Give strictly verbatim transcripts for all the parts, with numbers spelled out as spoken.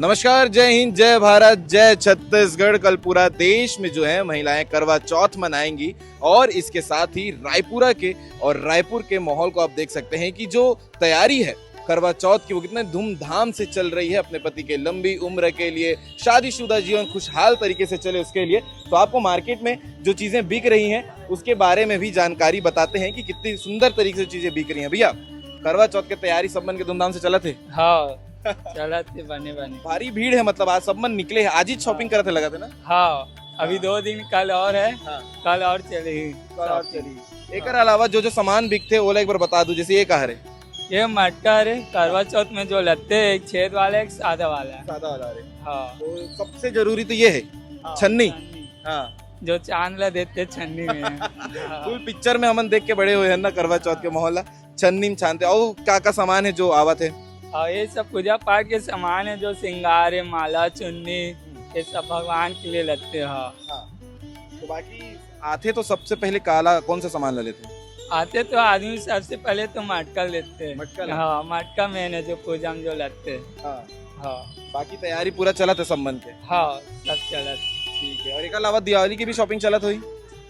नमस्कार, जय हिंद, जय भारत, जय छत्तीसगढ़। कल पूरा देश में जो है महिलाएं करवा चौथ मनाएंगी और इसके साथ ही रायपुरा के और रायपुर के माहौल को आप देख सकते हैं कि जो तैयारी है करवा चौथ की, वो कितने धूमधाम से चल रही है अपने पति के लंबी उम्र के लिए, शादीशुदा जीवन खुशहाल तरीके से चले उसके लिए। तो आपको मार्केट में जो चीजें बिक रही हैं उसके बारे में भी जानकारी बताते हैं कि कितनी सुंदर तरीके से चीजें बिक रही हैं। भैया, करवा चौथ की तैयारी सब मन के धूमधाम से चलत हे? हाँ, चलत हे बने बने। भारी भीड़ है, मतलब आज सब मन निकले हैं, आज ही शॉपिंग करत हे लगत हे ना? हाँ, अभी दो दिन, कल और है। हाँ। कल और चली। कल और चली। एकर अलावा जो जो सामान बिकथे ओला एक बार बता दो, जैसे ये कहा रे? ये मटका रे, करवा चौथ में जो लगथे, एक छेद वाला, एक सादा वाला। सादा वाला रे। हाँ। तो सबसे जरूरी तो ये है, छन्नी। हाँ। जो चांद ला देथे छन्नी में। हाँ। फुल पिक्चर में हमन देख के बड़े हुए हैं ना करवा चौथ के माहौल ला। छन्नी में छानते। और का का सामान है जो आवत है? और ये सब पूजा पाठ के सामान है, जो श्रृंगार है, माला, चुन्नी, ये सब भगवान के लिए लगथे। हाँ। तो बाकी आथे तो सबसे पहले काला कौन सा सामान ले लेते हैं? आथे तो आदमी सबसे पहले तो मटका लेथे। मटका लेथे। हाँ, मटका मेन है जो पूजा में जो लगथे। हाँ। हाँ। बाकी तैयारी पूरा चलत है सब मन के? हाँ, सब चलत। ठीक है। और एक अलावा दिवाली की भी शॉपिंग चलत होही?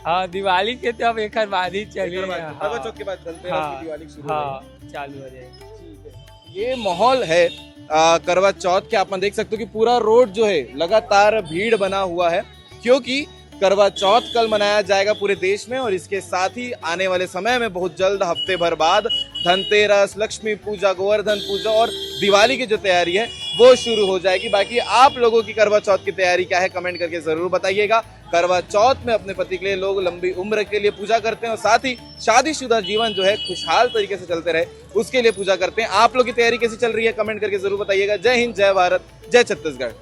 हाँ, दिवाली के तो अब एक बाद ही चली। एकर बाद, हाँ। करवा चौथ के बाद धनतेरस हाँ, की दिवाली शुरू हाँ, होही। चालू हो जाए। ठीक है। ये माहौल है आ, करवा चौथ के। आप देख सकते हो कि पूरा रोड जो है लगातार भीड़ बना हुआ है, क्योंकि करवा चौथ कल मनाया जाएगा पूरे देश में और इसके साथ ही आने वाले समय में बहुत जल्द, हफ्ते भर बाद, धनतेरस, लक्ष्मी पूजा, गोवर्धन पूजा और दिवाली की जो तैयारी है वो शुरू हो जाएगी। बाकी आप लोगों की करवा चौथ की तैयारी क्या है, कमेंट करके जरूर बताइएगा। करवा चौथ में अपने पति के लिए लोग लंबी उम्र के लिए पूजा करते हैं और साथ ही शादीशुदा जीवन जो है खुशहाल तरीके से चलते रहे, उसके लिए पूजा करते हैं। आप लोग की तैयारी कैसी चल रही है, कमेंट करके जरूर बताइएगा। जय हिंद, जय भारत, जय छत्तीसगढ़।